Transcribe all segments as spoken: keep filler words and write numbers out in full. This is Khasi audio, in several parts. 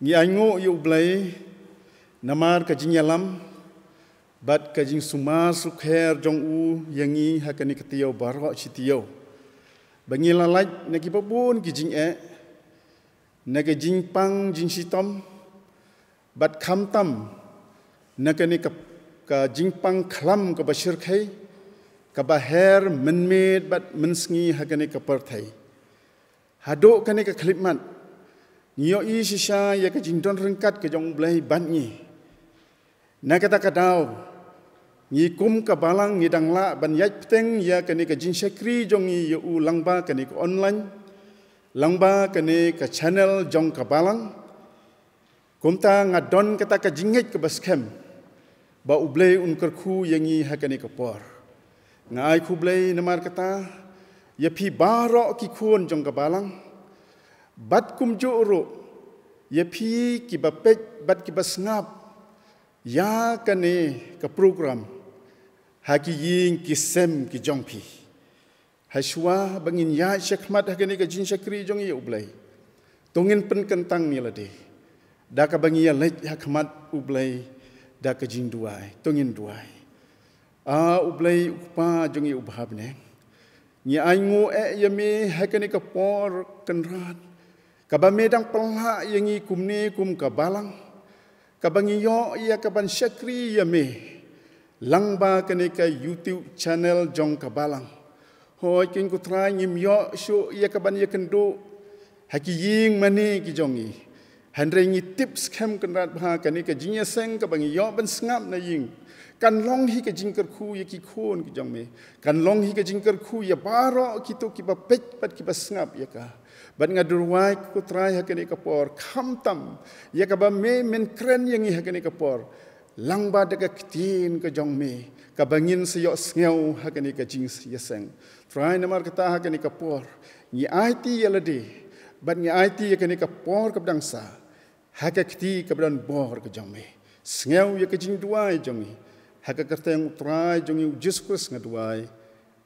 Ngi ainguh ïa U Blei namar ka jingïalam bad ka jingsumar sukher jong u ïa ngi ha kane ka taïew baroh shi taïew, ba ngi la lait na kiba bun ki jingeh, na ka jingpang jingshitom, bad khamtam na kane ka, ka jingpang khlam kaba shyrkhei, kaba her mynmiet bad mynsngi ha kane ka pyrthei. Haduh kane ka khyllipmat, ngi ïohi shisha ïa ka jingdon ryngkat ka jong U Blei bad ngi. Na kata ka daw, ngi kum ka balang ngi dang lah ban ïaid bteng ïa kane ka jingshakri jong ngi ïa u lyngba kane ka online, lyngba kane ka channel jong ka balang. Kumta nga don kata ka jingngeit kaba skhem ba U Blei un kyrkhu ïa ngi ha kane ka por. Nga ai khublei namar kata ïa phi baroh ki khun jong ka balang, bad kumjuh ruh ïa phi kiba peit bad kiba sngap ïa kane ka program ha ki ïing ki sem ki jong phi. Hashwa ba ngin ïaid shakhmat ha kane ka jingshakri jong ngi ïa U Blei, to ngin pynkyntang ïa lade da kaba ngi ïaleit ha khmat U Blei da ka jingduwai. To ngin duwai. A U Blei U Kpa jong ngi uba ha bneng, ngi ainguh eh ïa me ha kane ka por Kynrad, kaba me dang pynlah ïa ngi kumne kum ka balang, kaba ngi ïoh ïa kaban shakri ïa me lyngba kane ka YouTube channel jong ka balang. Hooid keiñ ko Trai, ngim ïoh shuh ïa kaban ïakynduh ha ki ïing mane ki jong ngi, hynrei ngi tip skhem Kynrad ba ha kane ka jingïaseng kaba ngi ïoh ban sngap na ïing, kan long hi ka jingkyrkhu ïa ki khun ki jong me, kan long hi ka jingkyrkhu ïa baroh kito kiba peit bad kiba sngap ïa ka. Bad nga duwai ko Trai ha kane ka por, khamtam ïa kaba me men kren ïa ngi ha kane ka por, lyngba da ka ktien ka jong me, kaba ngin sa ïohsngew ha kane ka jingïaseng. Trai namar kata ha kane ka por, ngi aiti ïa lade bad ngi aiti ïa kane ka por kaba dang sah ha ka kti kaba don bor ka jong me. Sngew ïa ka jingduwai jong ngi ha ka kyrteng U Trai jong ngi U Jisu Khrist nga duwai.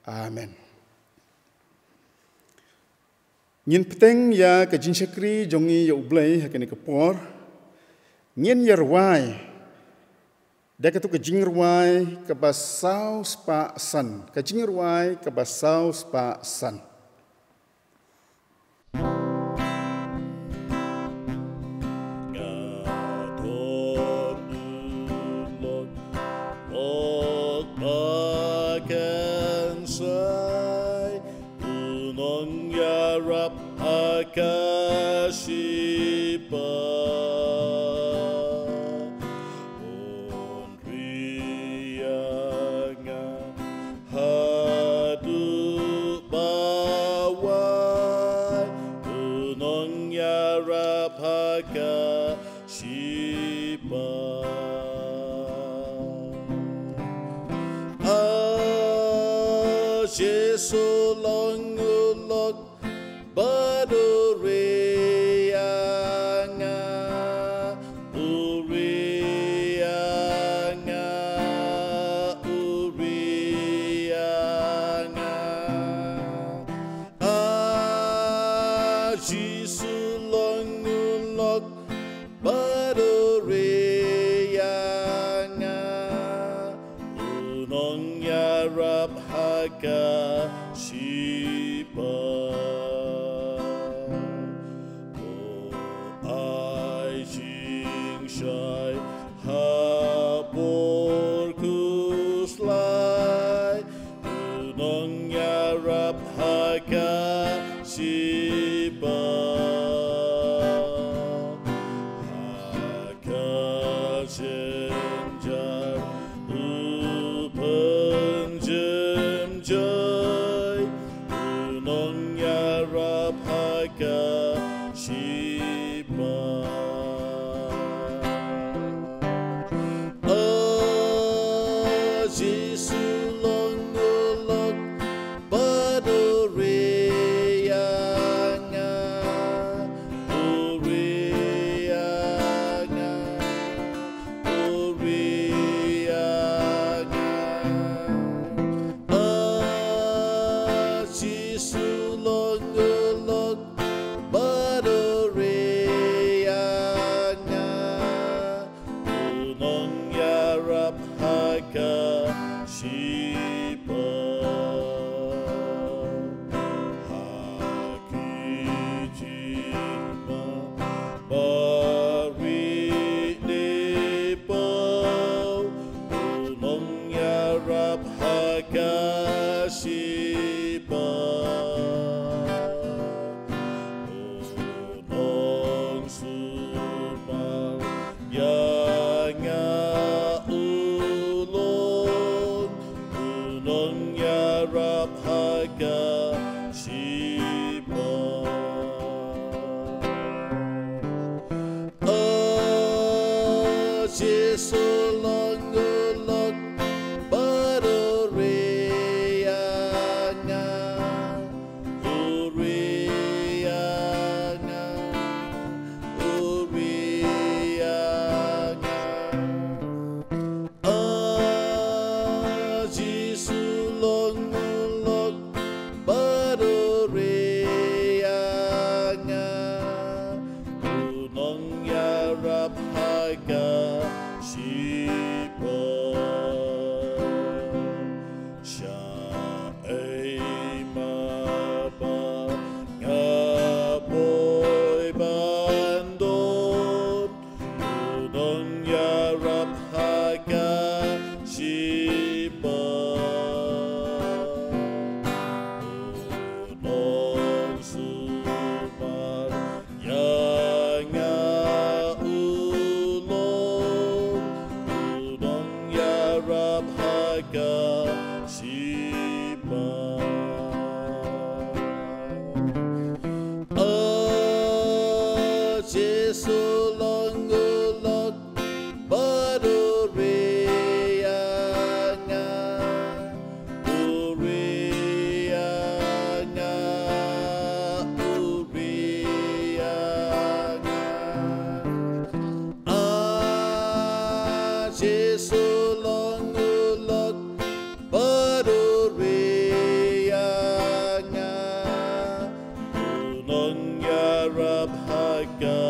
Amen. Ngin bteng ïa ka jingshakri jong ngi ïa U Blei ha kane ka por. Ngin ïa rwai da katu ka jingrwai kaba saw spah san, ka jingrwai kaba saw spah san. Ria nga haduh ba wai, u nongïarap ha ka shipa. A Jisu long u lok bad u ria nga, u ria nga, u ria nga. A Jisu long u lok bad Jisu long u lok bad u riang nga, u riang nga, u riang nga. Ah, Jisu long u lok bad u riang nga, u nongïarap ha ka shipor. Shaei ma ba nga poi ban don, u nongïarap ha ka shipor. U nongsumar ïa nga u long, u nongïarap ha ka shipor. Ah, Jisu long u lok bad u riang nga, u riang nga, u riang nga. Ah, Jisu long u lok bad u riang nga, u nongïarap ha ka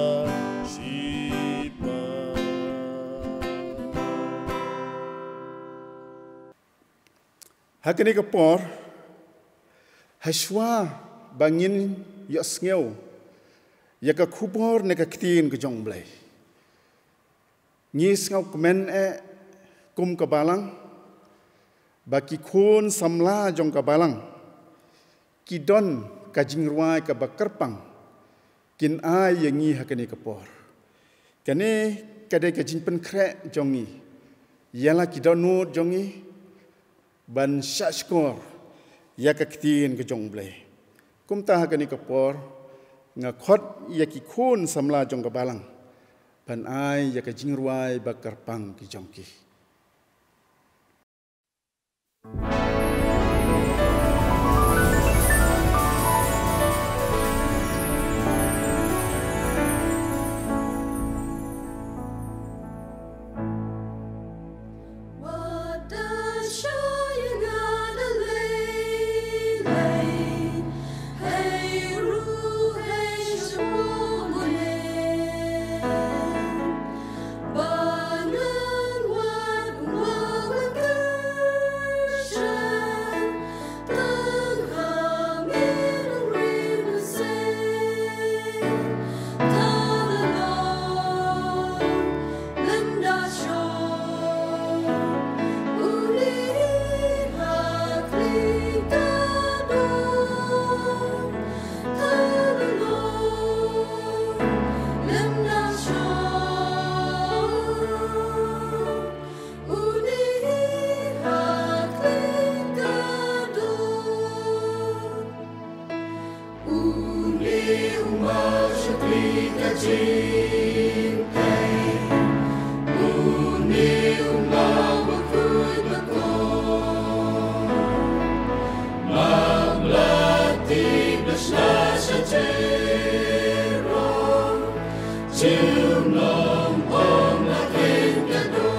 shipor. Ha kane ka por, hashwa ba ngin ïohsngew ïa ka khubor ne ka ktien ka jong U Blei, ngi sngewkmen eh kum ka balang ba ki khun samla jong ka balang ki don ka jingrwai kaba kyrpang kin ai ïa ngi ha kane ka por. Kane ka dei ka jingpynkhreh jong ngi ïa la ki dohnud jong ngi ban shahshkor ïa ka ktien ka jong U Blei. Kumta ha kane ka por nga khot ïa ki khun samla jong ka balang ban ai ïa ka jingrwai ba kyrpang ki jong ki. Une u maw sha phi ka jingtei, une u maw bakhuid bakhuid. Map la tip la shna sha jingïaroh, jingmlong ong la khein ka doh.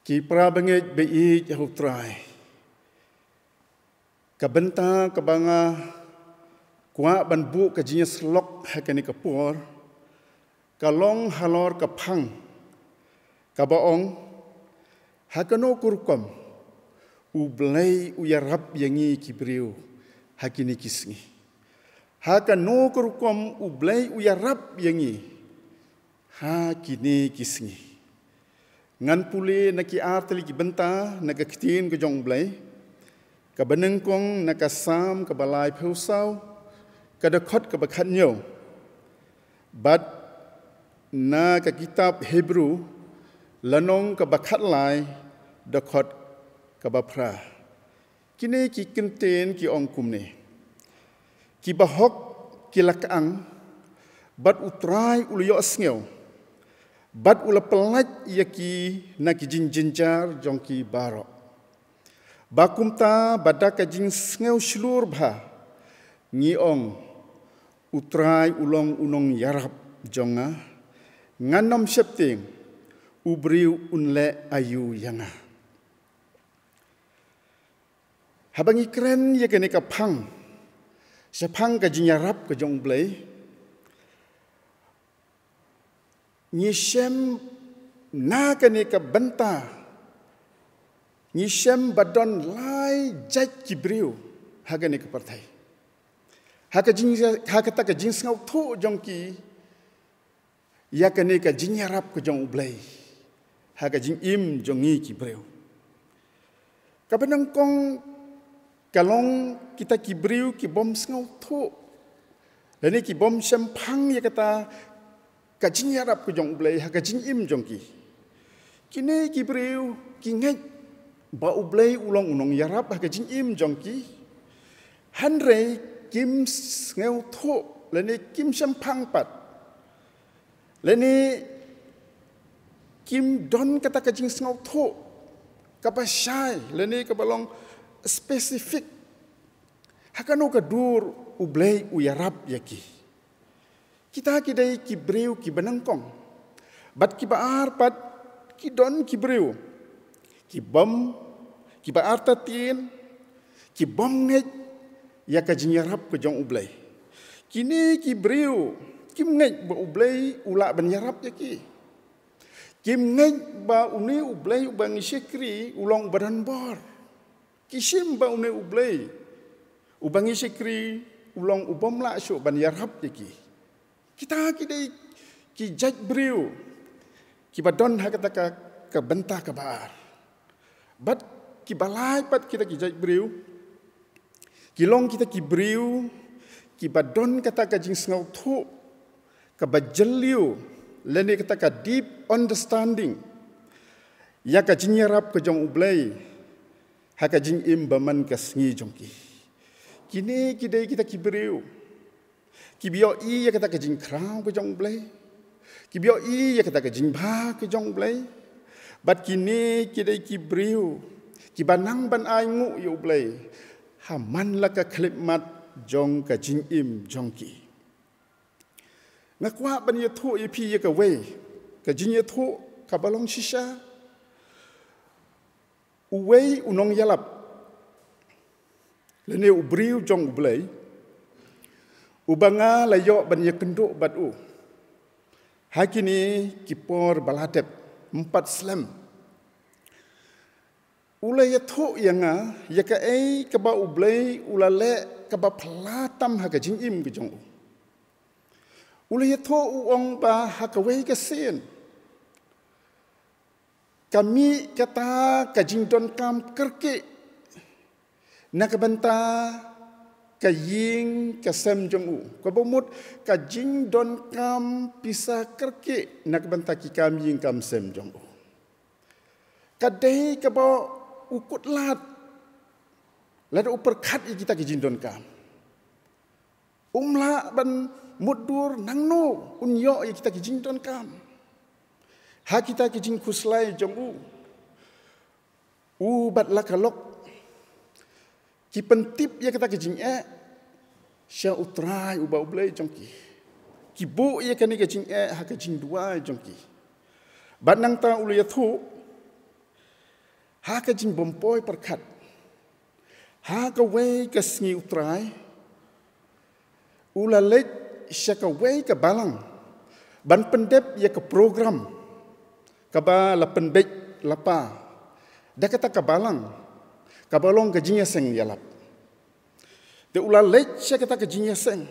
Ki para bangeit ba ïeit ha u Trai. Ka bynta kaba nga kwah ban buh ka jingïasyllok ha kane ka por, ka long halor ka phang kaba ong, ha kano ka rukom U Blei u ïarap ïa ngi ki briew ha kine ki sngi. Ha kano ka rukom U Blei u ïarap ïa ngi ha kine ki sngi. Ngan pule na ki ar tylli ki bynta na ka ktien ka jong U Blei, kaba nyngkong na ka Salm kaba laiphew saw, ka dkhot kaba khathynñiew, bad na ka kitab Hebru lynnong kaba khatlai, dkhot kaba phra. Kine ki kyntien ki ong kumne: Ki bahok ki la kyang, bad u Trai u la ïohsngew, bad u la pyllait ïa ki na ki jingjynjar jong ki baroh. Ba kumta, ba da ka jingsngew shlur bha ngi ong, U Trai u long u nongïarap jong nga, ngan ym sheptieng, u briew un leh aïu ïa nga. Haba ngi kren ïa kane ka phang, shaphang ka jingïarap ka jong U Blei, ngi shem na kane ka bynta, ngi shem ba don lai jait ki briew ha kane ka pyrthei. Ha ka jing, ha kata ka jingsngewthuh jong ki ïa kane ka jingïarap ka jong U Blei ha ka jingim jong ngi ki briew. Kaba nyngkong ka long kita ki briew ki bym sngewthuh, lane ki bym shemphang ïa kata ka jingïarap ka jong U Blei ha ka jingim jong ki. Kine ki briew ki ngeit ba U Blei u long u nongïarap ha ka jingim jong ki, hynrei kim sngewthuh lane kim shemphang pat, lane kim don kata ka jingsngewthuh kaba shai lane kaba long specific, ha kano ka dur U Blei u ïarap ïa ki. Kita ki dei ki briew kiba nyngkong. Bad kiba ar pat, ki don ki briew ki bym, kiba artatien, ki bym ngeit ïa ka jingïarap ka jong U Blei. Kine ki briew kim ngeit ba U Blei u lah ban ïarap ïa ki. Kim ngeit ba une U Blei uba ngi shakri u long uba don bor. Ki shim ba une U Blei uba ngi shakri u long u bym lah shuh ban ïarap ïa ki. Kita ki dei ki jait briew kiba don ha kata ka, ka bynta kaba ar. Bad kiba lai pat kita ki jait briew ki long kita ki briew kiba don kata ka jingsngewthuh kaba jylliew lane kata ka deep understanding ïa ka jingïarap ka jong U Blei ha ka jingim ba man ka sngi jong ki. Kine ki dei kita ki briew kiba ïohi ïa kata ka jingkhraw ka jong U Blei, kiba ïohi ïa kata ka jingbha ka jong U Blei. Bad kine ki dei ki briew kiba nang ban ainguh ïa U Blei ha man la ka khyllipmat jong ka jingim jong ki. Nga kwah ban ïathuh ïa phi ïa kawei ka jingïathuh kaba long shisha. Uwei u nongïalap lane u briew jong U Blei uba nga la ïoh ban ïakynduh bad u ha kine ki por ba la dep, ym pat slem, u la ïathuh ïa nga ïa kaei kaba U Blei u la leh kaba phylla tam ha ka jingim ka jong u. U la ïathuh, u ong ba ha kawei ka sien ka mih kata ka jingdonkam kyrkieh na ka bynta ka ïing ka sem jong u, kaba mut ka jingdonkam pisa kyrkieh na ka bynta ki kam ïing kam sem jong u. Ka dei kaba u kut lad lada u pyrkhat ïa kita ki jingdonkam. Um lah ban mutdur nangno un ïoh ïa kita ki jingdonkam ha kita ki jingkhuslai jong u. U bad la ka lok ki pyntip ïa kata ka jingeh sha U Trai uba U Blei jong ki. Ki buh ïa kane ka jingeh ha ka jingduwai jong ki. Bad nangta u la ïathuh, Ha ka jingbym poi pyrkhat, ha kawei ka sngi U Trai u la leit sha kawei ka balang ban pyndep ïa ka program kaba la pynbeit lypa da kata ka balang kaba long ka jingïaseng ïalap. Te u la leit sha kata ka jingïaseng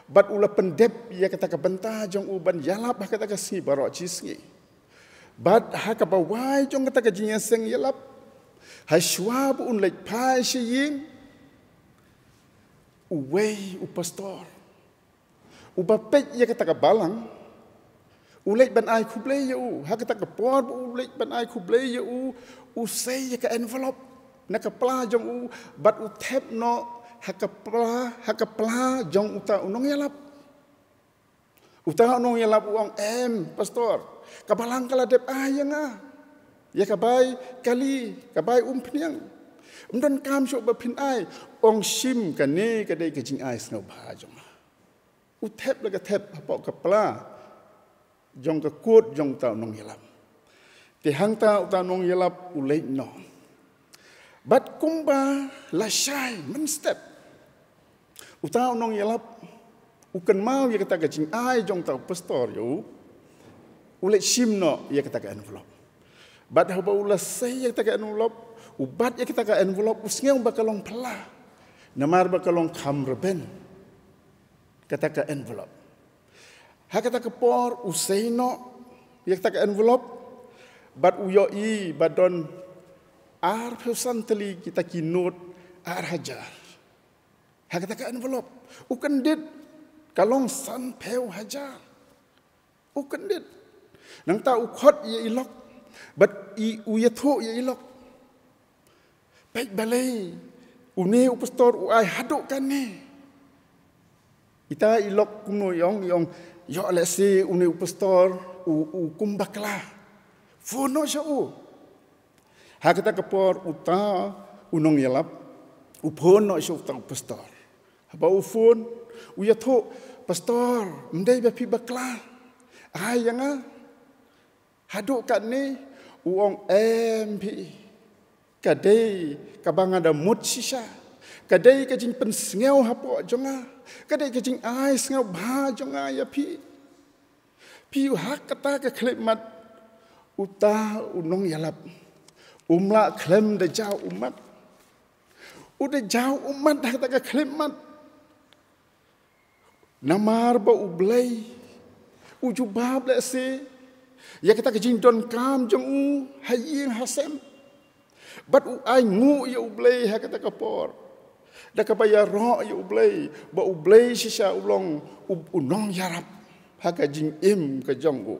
bad u la pyndep ïa kata ka bynta jong u ban ïalap ha kata ka sngi baroh shi sngi. Bad ha kaba wai jong kata ka jingïaseng ïalap, ha shuwa ba un leit phai sha ïing, uwei u pastor uba peit ïa kata ka balang u leit ban ai khublei ïa u. Ha kata ka por ba u leit ban ai khublei ïa u, u sei ïa ka envelope na ka pla jong u bad u thep noh ha ka pla, ha ka pla jong uta u nongïalap. Uta u nongïalap u ong, "Em, pastor, ka balang ka la dep ai ïa nga ïa ka bai kali, ka bai umphniang. Ym donkam shuh ba phin ai." Ong, "Shim, kane ka dei ka jingai sngewbha jong nga." U thep la ka thep hapoh ka pla jong ka kot jong uta u nongïalap. Te hangta uta u nongïalap u leit noh. Bad kumba lashai mynstep, uta u nongïalap u kynmaw ïa kata ka jingai jong uta u pastor ïa u, u leit shim noh ïa kata ka envelope. Bad haba u la sei ïa kata ka envelope, u bat ïa kata ka envelope, u sngew ba ka long phylla, namar ba ka long kham rben kata ka envelope. Ha kata ka por u sei noh ïa kata ka envelope bad u ïohi ba don arphew san tylli kita ki note ar hajar ha kata ka envelope. U kyndit, ka long sanphew hajar. U kyndit. Nangta u khot ïa i lok bad i, u ïathuh ïa i lok, "Peit balei une u pastor u ai haduh kane." Ita i lok kumno i ong, i ong, "Ïoh lehse une u pastor u, u kum bakla. Phone noh sha u." Ha kata ka por uta u nongïalap u phone noh sha uta u pastor. Haba u phone, u ïathuh, "Pastor, ym dei ba phi bakla. Ai ïa nga haduh katne." U ong, "Em phi, ka dei kaba nga da mut shisha. Ka dei ka jingpynsngew hapoh jong nga. Ka dei ka jingai sngewbha jong nga ïa phi. Phi." Ha kata ka khyllipmat uta u nongïalap um lah khlem da jaw ummat. U da jaw ummat ha kata ka khyllipmat. Namar ba U Blei u jubab lehse ïa kata ka jingdonkam jong u ha ïing ha sem. Bad u ainguh ïa U Blei ha kata ka por, da kaba ïaroh ïa U Blei ba U Blei shisha u long u, u nongïarap ha ka jingim ka jong u.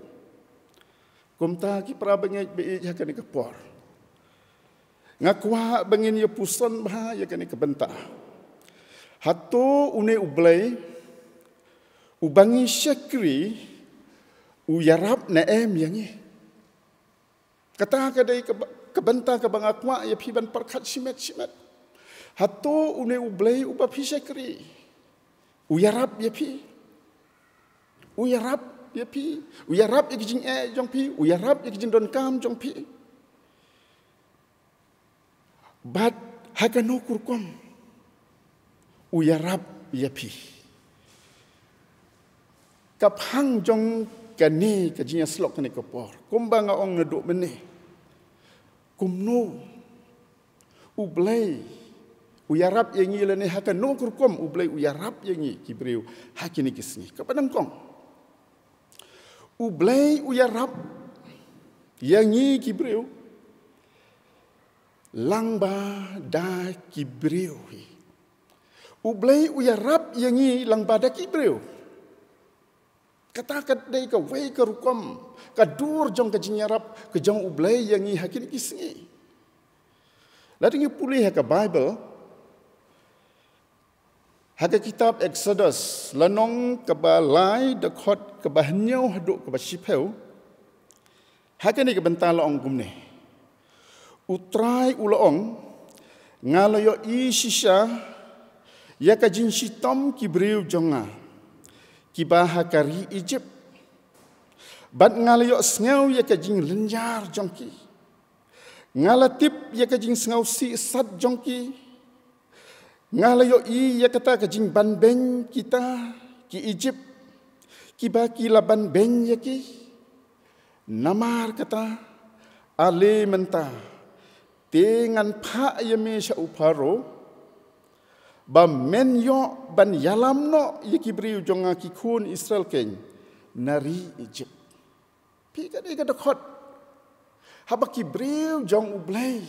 Kumta ki para bangeit ba ïeit, ha kane ka por nga kwah ba ngin ïa puson bha ïa kane ka bynta. Hato une U Blei uba ngi shakri u ïarap ne em ïa ngi? Kata ka dei ka ba-, ka bynta kaba nga kwah ïa phi ban pyrkhat shimet shimet. Hato une U Blei uba phi shakri u ïarap ïa phi? U ïarap ïa phi, u ïarap ïa ki jingeh jong phi, u ïarap ïa ki jingdonkam jong phi. Bad ha kano ka rukom u ïarap ïa phi? Ka phang jong kane ka jingïasyllok kane ka por, kumba nga ong naduh mynne, kumno U Blei u ïarap ïa ngi, lane ha kano ka rukom U Blei u ïarap ïa ngi ki briew ha kine ki sngi? Kaba nyngkong, U Blei u ïarap ïa ngi ki briew lyngba da ki briew hi. U Blei u ïarap ïa ngi lyngba da ki briew. Kata ka dei kawei ka rukom, ka dur jong ka jingïarap ka jong U Blei ïa ngi ha kine ki sngi. Lada ngi pule ha ka Baibl, ha ka kitab Exodus, lynnong kaba lai, dkhot kaba hynñiew haduh kaba shiphew, ha kane ka bynta la ong kumne: U Trai u la ong, nga la ïohi shisha ïa ka jingshitom ki briew jong nga kiba ha ka ri Ijipt, bad nga la ïohsngew ïa ka jinglynñiar jong ki. Nga la tip ïa ka jingsngewsih sat jong ki. Nga la ïohi ïa kata ka jingbanbeiñ kita ki Ijipt, kiba ki la banbeiñ ïa ki. Namar kata, ale mynta, te ngan phah ïa me sha u Pharaoh, ba men ïoh ban ïalam noh ïa ki briew jong nga ki khun Israel keiñ na ri Ijipt. Phi, ka dei ka dkhot. Haba ki briew jong U Blei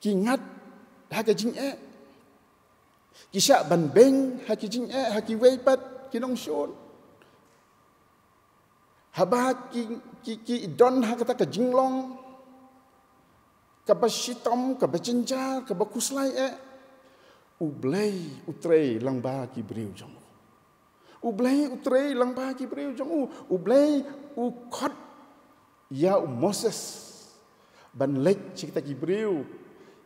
ki ngat ha ka jingeh, ki shah banbeiñ ha ki jingeh, ha kiwei pat ki nongshun. Haba ki, ki, ki don ha kata ka jinglong kaba shitom, kaba jynjar, kaba khuslai eh, U Blei u trei lyngba ki briew jong u. U Blei u trei lyngba ki briew jong u. U Blei u khot ïa u Moses ban leit sha kita ki briew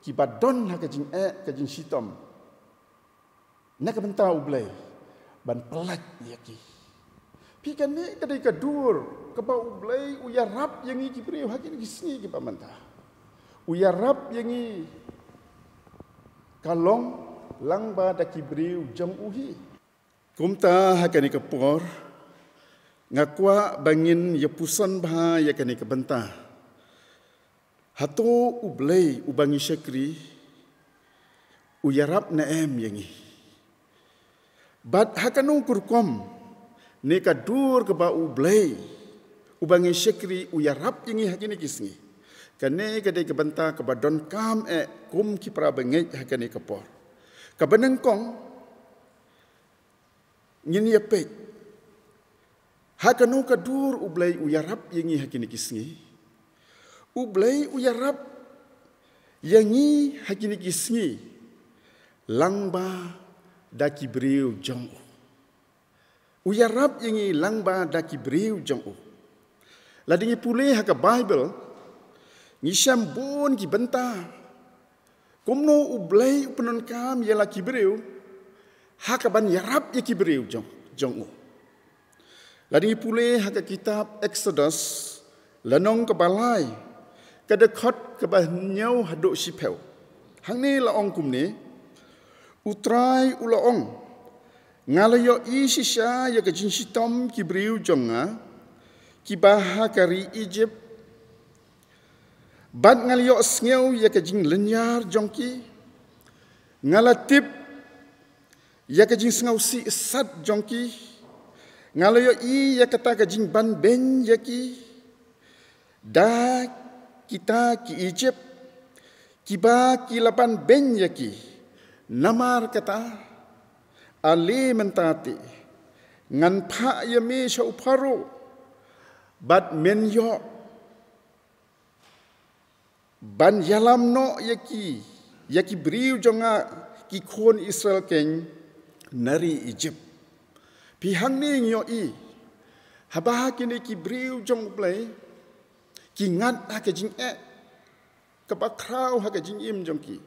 kiba don ha ka jingeh, ka jingshitom, na ka bynta U Blei, ban pyllait ïa ki. Phi, kane ka dei ka dur kaba U Blei u ïarap ïa ngi ki briew ha kine ki sngi kiba mynta. U ïarap ïa ngi ka long lyngba da ki briew jong u hi. Kumta ha kane ka por, nga kwah ba ngin ïa puson bha ïa kane ka bynta. Hato U Blei uba ngi shakri u ïarap ne em ïa ngi? Bad ha kano ka rukom ne ka dur kaba U Blei uba ngi shakri u ïarap ïa ngi ha kine ki sngi? Kane ka dei ka bynta kaba donkam eh kum ki para bangeit ha kane ka por. Kaba nyngkong, ngin ïa peit ha kano ka dur U Blei u ïarap ïa ngi ha kine ki sngi. U Blei u ïarap ïa ngi ha kine ki sngi lyngba da ki briew jong u. U ïarap ïa ngi lyngba da ki briew jong u. Lada ngi pule ha ka Baibl, ngi shem bun ki bynta kumno U Blei u pyndonkam ïa la ki briew ha kaban ïarap ïa ki briew jong, jong u. Lada ngi pule ha ka kitab Exodus, lynnong kaba lai, ka dkhot kaba hynñiew haduh shiphew, hangne la ong kumne: U Trai u la ong, nga la ïohi shisha ïa ka jingshitom ki briew jong nga kiba ha ka ri Ijipt, bad nga la ïohsngew ïa ka jinglynñiar jong ki. Nga la tip ïa ka jingsngewsih sat jong ki. Nga la ïohi ïa kata ka jingbanbeiñ ïa ki da kita ki Ijipt, kiba ki la banbeiñ ïa ki. Namar kata, ale mynta te ngan phah ïa me sha u Pharaoh, bad men ïoh ban ïalam noh ïa ki, ïa ki briew jong nga ki khun Israel keiñ na ri Ijipt. Phi, hangne ngi ïohi haba kine ki briew jong U Blei ki ngat ha ka jingeh kaba khraw ha ka jingim jong ki.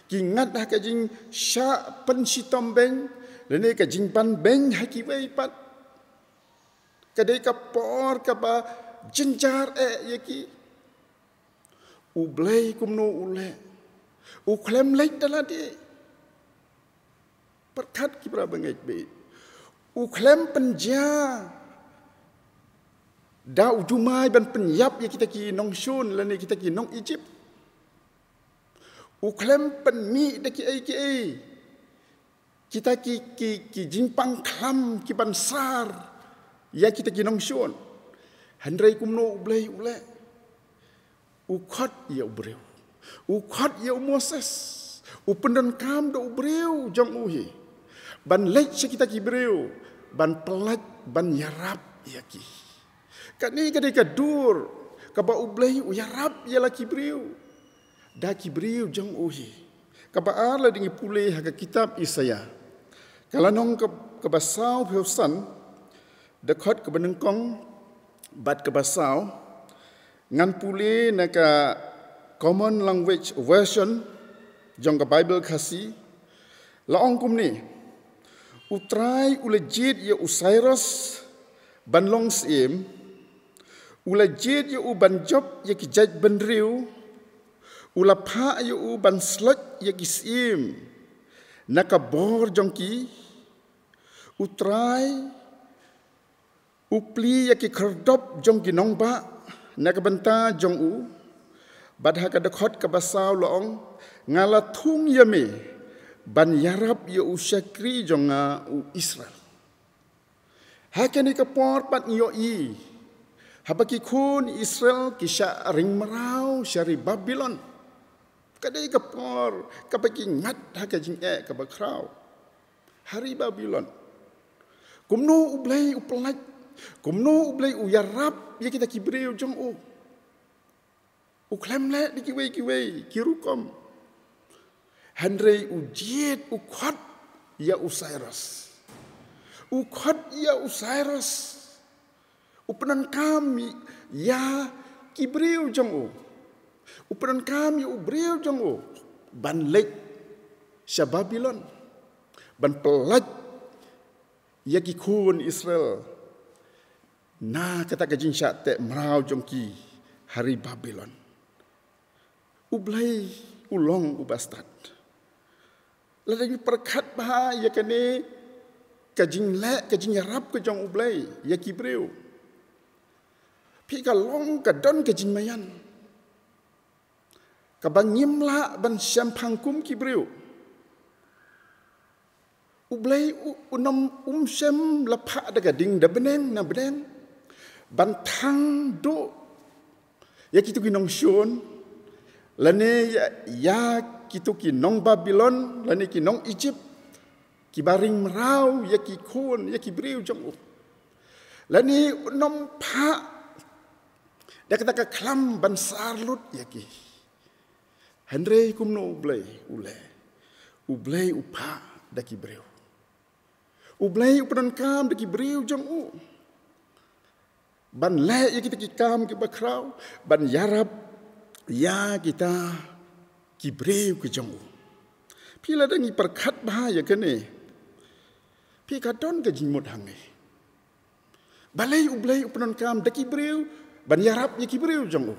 Ki ngat ha ka jingshah pynshitom beiñ lane ka jingbanbeiñ ha kiwei pat. Ka dei ka por kaba jynjar eh ïa ki. U Blei kumno u leh? U khlem leit da lade. Pyrkhat ki para bangeit bad u khlem pynjia da u jumai ban pynïap ïa kita ki nongshun lane kita ki nong Ijipt. U khlem pynmih da kiei kiei kita ki, ki, ki jingpang khlam kiban sar ïa kita ki nongshun. Hynrei kumno U Blei u leh? U khot ïa u briew. U khot ïa u Moses. U pyndonkam da u briew jong u hi ban leit sha kita ki briew, ban pyllait, ban ïarap ïa ki. Kane ka dei ka dur kaba U Blei u ïarap ïa la ki briew da ki briew jong u hi. Kaba ar, lada ngi pule ha ka kitab Isaïah, ka lynnong ka, kaba sawphew san, dkhot kaba nyngkong bad kaba saw. Ngan pule na ka Common Language Version jong ka Baibl Khasi. La ong kumne: U Trai u la jied ïa u Cyrus ban long syiem, u la jied ïa u ban jop ïa ki jaitbynriew U la phah ïa u ban sloit ïa ki syiem na ka bor jong ki. U Trai u plie ïa ki khyrdop jong ki nongbah na ka bynta jong u. Bad ha ka dkhot kaba saw la ong, nga la thung ïa me ban ïarap ïa u shakri jong nga u Israel. Ha kane ka por pat ngi ïohi, haba ki khun Israel ki shah ring mraw sha ri Babilon. Ka dei ka por kaba ki ngat ha ka jingeh kaba khraw ha ri Babilon. Kumno U Blei u pyllait, kumno U Blei u ïarap ïa kita ki briew jong u. U khlem leh da kiwei kiwei ki rukom. Hynrei u jied u khot ïa u Cyrus. U khot ïa u Cyrus. U pyndonkam ïa ki briew jong u. U pyndonkam ïa u briew jong u ban leit sha Babilon, ban pyllait ïa ki khun Israel na kata ka jingshah teh mraw jong ki ha ri Babilon. U Blei u long uba stad. Lada ngi pyrkhat bha ïa kane ka jingleh, ka jingïarap ka jong U Blei ïa ki briew, phi, ka long, ka don ka jingmaïan kaba ngim lah ban shemphang kum ki briew. U Blei u, u nym, um shym la phah da ka ding da bneng na bneng ban thang duh ïa kito ki nongshun, lane ïa, ïa kito ki nong Babilon, lane ki nong Egypt, kiba ring mraw ïa ki khun, ïa ki briew jong u. Lane u nym phah da kata ka khlam ban sar lut ïa ki. Hynrei kumno U Blei u leh? U Blei u phah da ki briew. U Blei u pyndonkam da ki briew jong u ban leh ïa kita ki kam kiba khraw, ban ïarap ïa kita ki briew ki jong u. Phi, lada ngi pyrkhat bha ïa kane, phi, ka don ka jingmut hangne. Balei U Blei u pyndonkam da ki briew ban ïarap ïa ki briew jong u?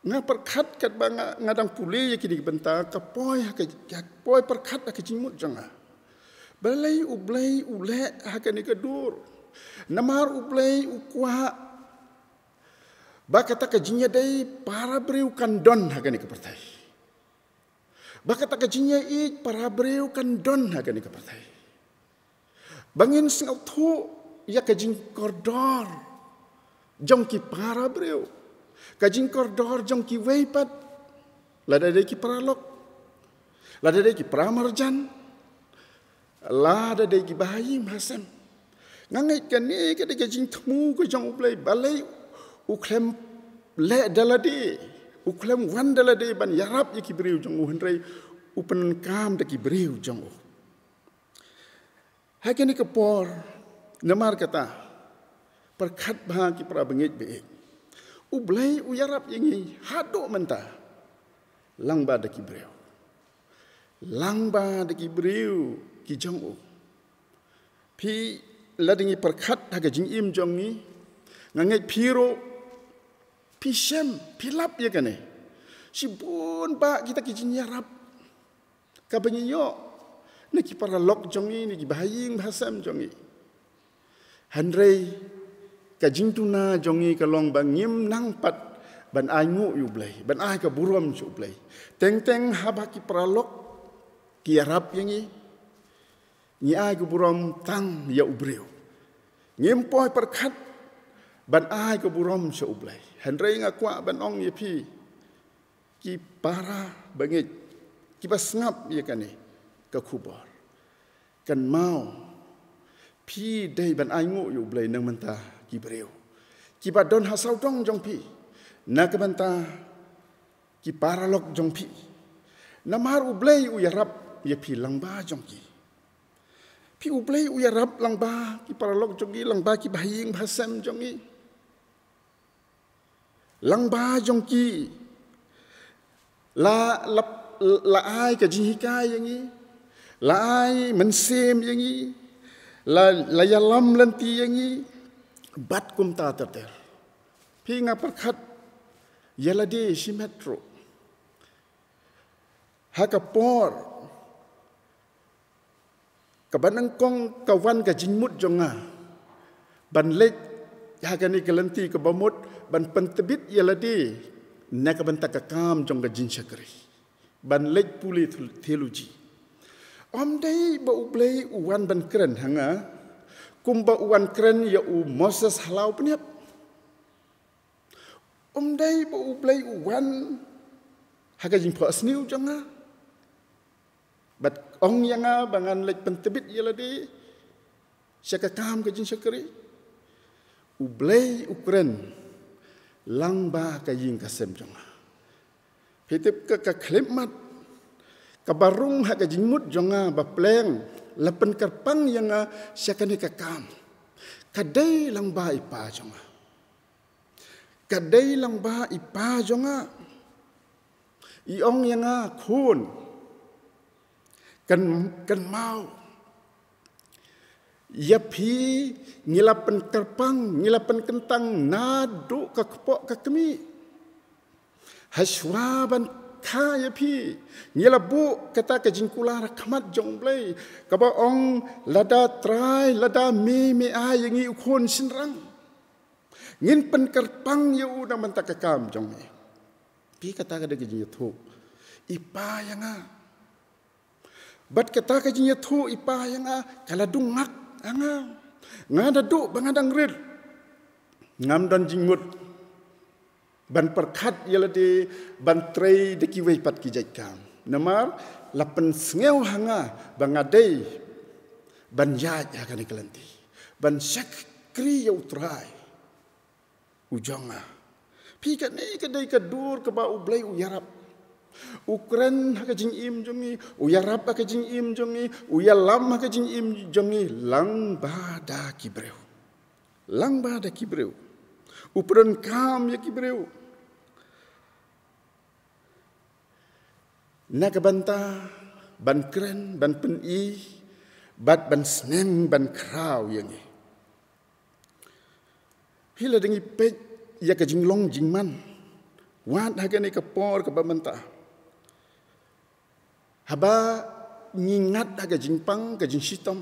Nga pyrkhat katba nga, nga dang pule ïa kine ki bynta, ka poi ha ka, ka poi pyrkhat ha ka jingmut jong nga. Balei U Blei u leh ha kane ka dur? Namar U Blei u kwah ba kata ka jingïadei para briew kan don ha kane ka pyrthei. Ba kata ka jingïaieit para briew kan don ha kane ka pyrthei. Ba ngin sngewthuh ïa ka jingkordor jong ki para briew, ka jingkordor jong kiwei pat, lada dei ki paralok, lada dei ki paramarjan, lada dei kiba ha ïing ha sem. Nga ngeit kane ka dei ka jingthmu ka jong U Blei, balei u khlem leh da lade, u khlem wan da lade ban ïarap ïa ki briew jong u, hynrei u pyndonkam da ki briew jong u. Ha kane ka por, namar kata, pyrkhat bha ki para bangeit ba ïeit. U Blei u ïarap ïa ngi haduh mynta lyngba da ki briew. Lyngba da ki briew ki jong u. Phi, lada ngi pyrkhat ha ka jingim jong ngi, nga ngeit phi ruh phi shem, phi lap ïa kane. Shibun bah kita ki jingïarap kaba ngi ïoh na ki paralok jong ngi, na kiba ha ïing ha sem jong ngi. Hynrei ka jingduna jong ngi ka long ba ngim nang pat ban ainguh ïa U Blei, ban ai ka burom sha U Blei. Teng teng haba ki paralok ki ïarap ïa ngi, ngi ai ka burom tang ïa u briew. Ngim poi pyrkhat ban ai ka burom sha U Blei. Hynrei nga kwah ban ong ïa phi, ki para bangeit, kiba sngap ïa kane ka khubor, kynmaw, phi dei ban ainguh ïa U Blei na ka bynta ki briew kiba don ha sawdong jong phi, na ka bynta ki paralok jong phi. Namar U Blei u ïarap ïa phi lyngba jong ki. Phi, U Blei u ïarap lyngba ki paralok jong ngi, lyngba kiba ha ïing ha sem jong ngi. Lyngba jong ki la, la, la ai ka jinghikai ïa ngi, la ai mynsiem ïa ngi, la, la ïalam lynti ïa ngi, bad kumta ter ter. Phi, nga pyrkhat ïa lade shimet ruh. Ha ka por kaba nyngkong ka wan ka jingmut jong nga ban leit ha kane ka lynti kaba mut, ban pyntbit ïa lade na ka bynta ka kam jong ka jingshakri, ban leit pule theology. Ym dei ba U Blei u wan ban kren ha nga kumba u wan kren ïa u Moses ha la u pynïap. Ym dei ba U Blei u wan ha ka jingphohsniew jong nga bad ong ïa nga ba ngan leit pyntbit ïa lade sha ka kam ka jingshakri. U Blei u kren lyngba ka ïing ka sem jong nga. Phi tip, ka, ka khyllipmat kaba rung ha ka jingmut jong nga ba pleng la pynkyrpang ïa nga sha kane ka kam. Ka dei lyngba i pa jong nga. Ka dei lyngba i pa jong nga. I ong ïa nga, khun, kyn, kynmaw, ïa phi ngi la pynkyrpang, ngi la pynkyntang naduh ka kpoh ka kmie. Hashwa ban kha ïa phi ngi la buh kata ka jingkular ha khmat jong U Blei kaba ong, lada Trai, lada me me ai ïa ngi u khun shynrang, ngin pynkyrpang ïa u na ka bynta ka kam jong me. Phi, kata ka dei ka jingïathuh i pa ïa nga. Bad kata ka jingïathuh i pa ïa nga ka la dung ngak ha nga. Nga naduh ba nga dang rit ngam don jingmut ban pyrkhat ïa lade ban trei da kiwei pat ki jait kam. Namar la pynsngew ha nga ba nga dei ban ïaid ha kane ka lynti, ban shakri ïa U Trai u jong nga. Phi, kane ka dei ka dur kaba U Blei u ïarap. U kren ha ka jingim jong ngi, u ïarap ha ka jingim jong ngi, u ïalam ha ka jingim jong ngi lyngba da ki briew. Lyngba da ki briew. U pyndonkam ïa ki briew na ka bynta ban kren, ban pyni, bad ban sneng ban khraw ïa ngi. Phi, lada ngi peit ïa ka jinglong jingman wat ha kane ka por kaba mynta, haba ngi ngat ha ka jingpang, ka jingshitom,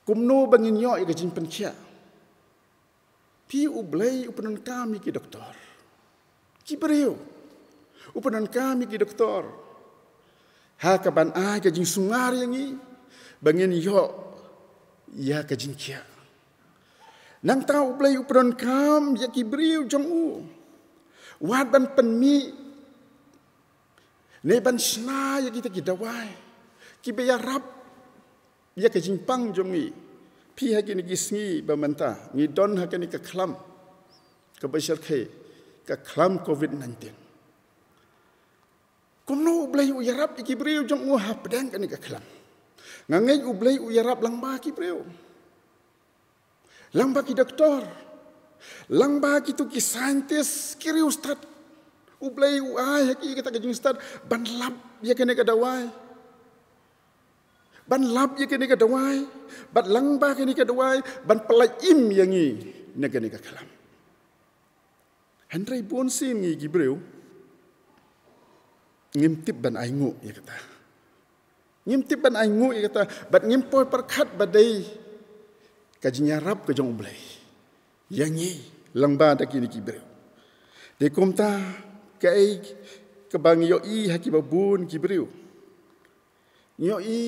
kumno ba ngin ïoh ïa ka jingpynkhiah? Phi, U Blei u pyndonkam ïa ki doktor, ki briew. U pyndonkam ïa ki doktor ha kaban ai ka jingsumar ïa ngi ba ngin ïoh ïa ka jingkhiah. Nangta U Blei u pyndonkam ïa ki briew jong u wat ban pynmih ne ban shna ïa kita ki dawai kiba ïarap ïa ka jingpang jong ngi. Phi, ha kine ki sngi ba mynta ngi don ha kane ka khlam kaba shyrkhei, ka khlam covid nineteen. Kumno U Blei u ïarap ïa ki briew jong u hapdeng kane ka khlam? Nga ngeit U Blei u ïarap lyngba ki briew, lyngba ki doktor, lyngba kito ki scientist, ki riewstad. U Blei u ai ha ki kata ka jingstad ban lap ïa kane ka dawai, ban lap ïa kane ka dawai, bad lyngba kane ka dawai ban pyllait im ïa ngi na kane ka khlam. Hynrei bunsien ngi ki briew ngim tip ban ainguh ïa kata. Ngim tip ban ainguh ïa kata bad ngim poi pyrkhat ba dei ka jingïarap ka jong U Blei ïa ngi lyngba da kine ki briew. Dei kumta kaei kaba ngi ïohi ha kiba bun ki briew? Ngi ïohi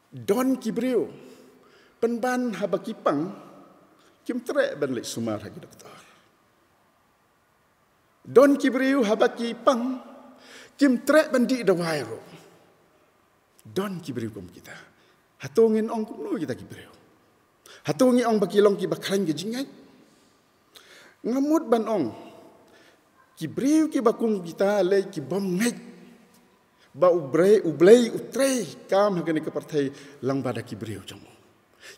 don ki briew pynban haba ki pang kim treh ban leit sumar ha ki doktor. Don ki briew haba ki pang kim treh ban dih dawai ruh. Don ki briew kum kita. Hato ngin ong kumno kita ki briew? Hato ngi ong ba ki long kiba khlaiñ ka jingngeit? Nga mut ban ong ki briew kiba kum kita lei ki bym ngeit ba U Blei, U Blei u trei kam ha kane ka pyrthei lyngba da ki briew jong u.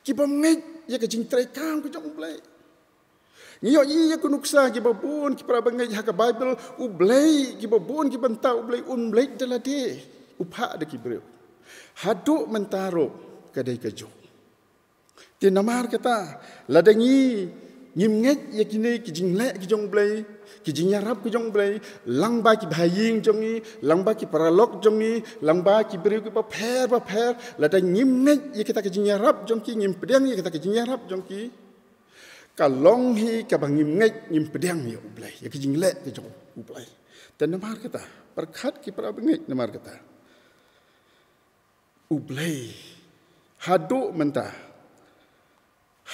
Ki bym ngeit ïa ka jingtrei kam ka jong U Blei. Ngi ïohi ïa ka nuksa kiba bun ki para bangeit ha ka Baibl, U Blei, kiba bun ki bynta U Blei um leit da lade, u phah da ki briew. Haduh mynta ruh ka dei kajuh. Te namar kata, lada ngi Ngim ngeit ïa kine ki jingleh ki jong U Blei, ki jingïarap ki jong U Blei, lyngba ki bahaïing jong ngi, lyngba ki paralok jong ngi, lyngba ki briew kiba pher ba pher, lada ngim ngeit ïa kita ki jingïarap jong ki, ngim pdiang ïa kita ki jingïarap jong ki, ka long hi kaba ngim ngeit, ngim pdiang ïa U Blei, ïa ki jingleh ki jong U Blei. Te namar kata, pyrkhat ki para bangeit namar kata. U Blei, haduh mynta,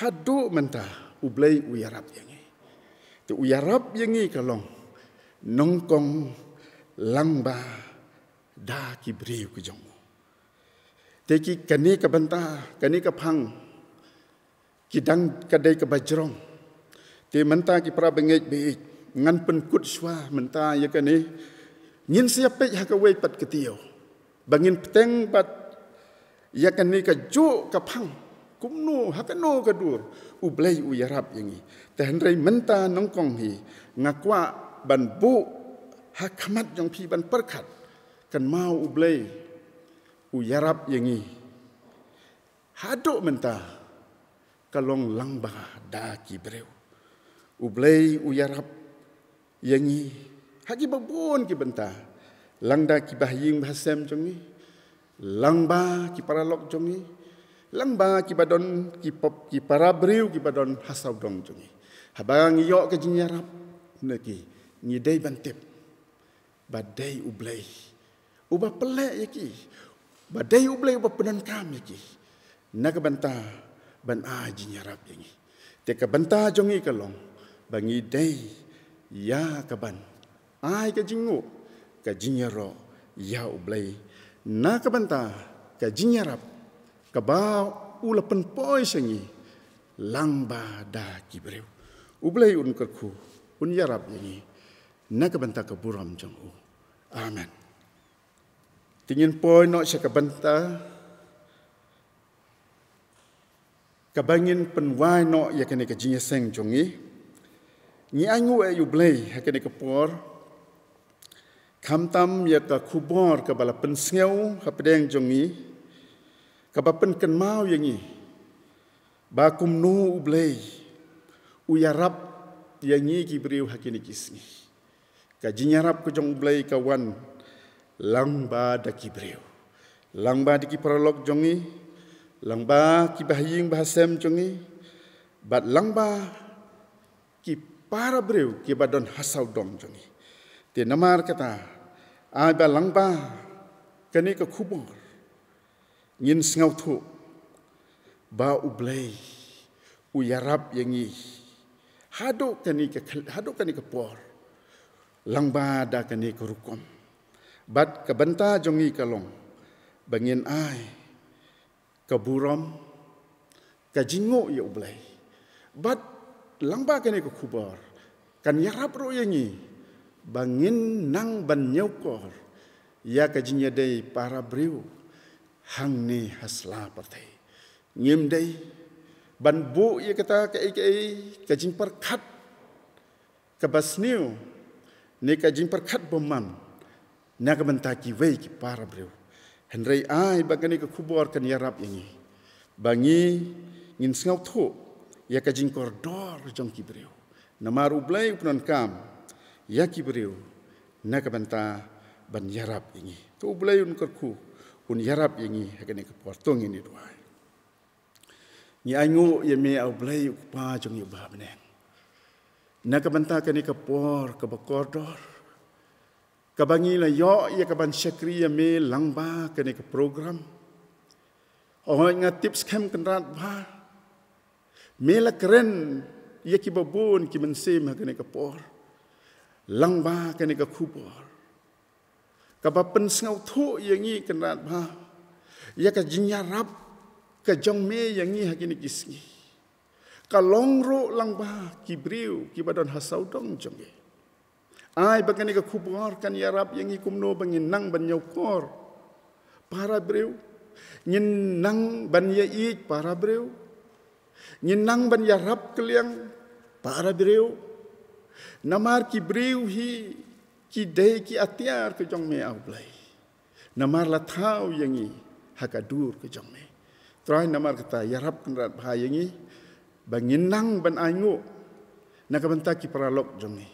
haduh mynta, U Blei u ïarap ïa ngi. Te u ïarap ïa ngi ka long nyngkong lyngba da ki briew ki jong u. Te ki kane ka bynta, kane ka phang, ki dang ka dei kaba jrong. Te mynta ki para bangeit baieit, ngan pynkut shuwa mynta ïa kane. Ngin sa ïa peit ha kawei pat ka taïew ba ngin bteng bad ïa kane kajuh ka phang, kumno, ha kano ka dur U Blei u ïarap ïa ngi. Te hynrei mynta nyngkong hi nga kwah ban buh ha khmat jong phi ban pyrkhat, kynmaw U Blei u ïarap ïa ngi. Haduh mynta ka long lyngba da ki briew. U Blei u ïarap ïa ngi ha kiba bun ki bynta, lyngba ki bahaïing bahasem jong ngi, lyngba ki paralok jong ngi, lyngba kiba don ki pop, ki para briew kiba don ha sawdong jong ngi. Haba ngi ïoh ka jingïarap na ki, ngi dei ban tip ba dei U Blei uba pynleh ïa ki, ba dei U Blei uba pyndonkam ïa ki na ka bynta ban ai jingïarap ïa ngi. Te ka bynta jong ngi ka long ba ngi dei ïa ka ban ai ka jingnguh, ka jingïaroh ïa U Blei na ka bynta ka jingïarap kaba u la pynpoi sha ngi lyngba da ki briew. U Blei un kyrkhu, un ïarap ïa ngi na ka bynta ka burom jong u. Amen. Te ngin poi noh sha ka bynta kaba ngin pynwai noh ïa kane ka jingïaseng jong ngi. Ngi ainguh ïa U Blei ha kane ka por, khamtam ïa ka khubor kaba la pynsngew hapdeng jong ngi, kaba pynkynmaw ïa ngi ba kumno U Blei u ïarap ïa ngi ki briew ha kine ki sngi. Ka jingïarap ka jong U Blei ka wan lyngba da ki briew, lyngba da ki paralok jong ngi, lyngba ki bahaïing bahasem jong ngi, bad lyngba ki para briew kiba don ha sawdong jong ngi. Te namar kata, ai ba lyngba kane ka khubor ngin sngewthuh ba U Blei u ïarap ïa ngi haduh kane ka khl-, haduh kane ka por, lyngba da kane ka rukom. Bad ka bynta jong ngi ka long ba ngin ai ka burom, ka jingnguh ïa U Blei. Bad lyngba kane ka khubor kan ïarap ruh ïa ngi ba ngin nang ban ñiewkor ïa ka jingïadei para briew hangne ha sla pyrthei. Ngim dei ban buh ïa kata kaei kaei ka jingpyrkhat kaba sniew ne ka jingpyrkhat bymman na ka bynta kiwei ki para briew. Hynrei ai ba kane ka khubor kan ïarap ïa ngi ba ngi, ngin sngewthuh ïa ka jingkordor jong ki briew. Namar U Blei u pyndonkam ïa ki briew na ka bynta ban ïarap ïa ngi. To U Blei un kyrkhu, un ïarap ïa ngi ha kane ka por. To ngin ïa duwai. Ngi ainguh ïa me, A Blei, U Kpa jong ngi uba ha bneng, na ka bynta kane ka por kaba kordor kaba ngi la ïoh ïa ka ban shakri ïa me lyngba kane ka program. Hooid, nga tip skhem, Kynrad Bha, me la kren ïa kiba bun ki mynsiem ha kane ka por lyngba kane ka khubor kaba pynsngewthuh ïa ngi, Kynrad Bha, ïa ka jingïarap ka jong me ïa ngi ha kine ki sngi. Ka long ruh lyngba ki briew kiba don ha sawdong jong me. Ai ba kane ka khubor kan ïarap ïa ngi kumno ba ngin nang ban ñiewkor para briew, ngin nang ban ïaieit para briew, ngin nang ban ïarap kylliang para briew. Namar ki briew hi ki dei ki atiar ka jong me, A Blei, namar la thaw ïa ngi ha ka dur ka jong me. Trai, namar kata ïarap, Kynrad Bha, ïa ngi ba ngin nang ban ainguh na ka bynta ki paralok jong ngi.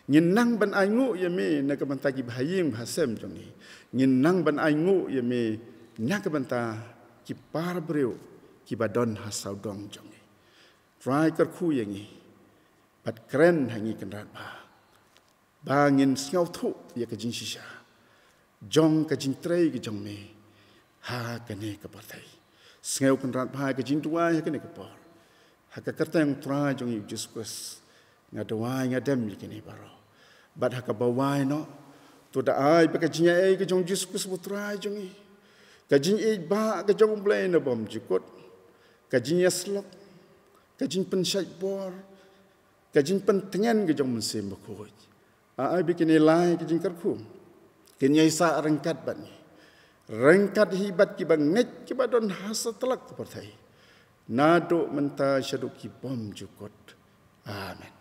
Ngin nang ban ainguh ïa me na ka bynta ki bahaïing bahasem jong ngi. Ngin nang ban ainguh ïa me na ka bynta ki para briew ki ba don ha sawdong jong ngi. Trai kyrkhu ïa ngi, bad kren ha ngi Kynrad Bha, ba ngin sngewthuh ïa ka jingshisha jong ka jingtrei ka jong me ha kane ka pyrthei. Sngew Kynrad Bha ïa ka jingduwai ha kane ka por. Ha ka kyrteng Trai jong ngi Jisu Khrist, nga duwai nga dem ïa kine baroh. Bad ha kaba wai noh, to da ai ba ka jingïaei ka jong Jisu Khrist ba U Trai jong ngi, ka jingïeit ba ka jong U Blei na bymjukut, ka jingïasyllok, ka jingpynshait bor, ka jingpyntngen ka jong U Mynsiem Bakhuid, ai ba kine lai ka jingkyrkhu kin ïaisah ryngkat bad ngi, ryngkat hi bad ki bangeit ki ba don ha satlak ka pyrthei, naduh mynta shaduh ki bymjukut. Amen.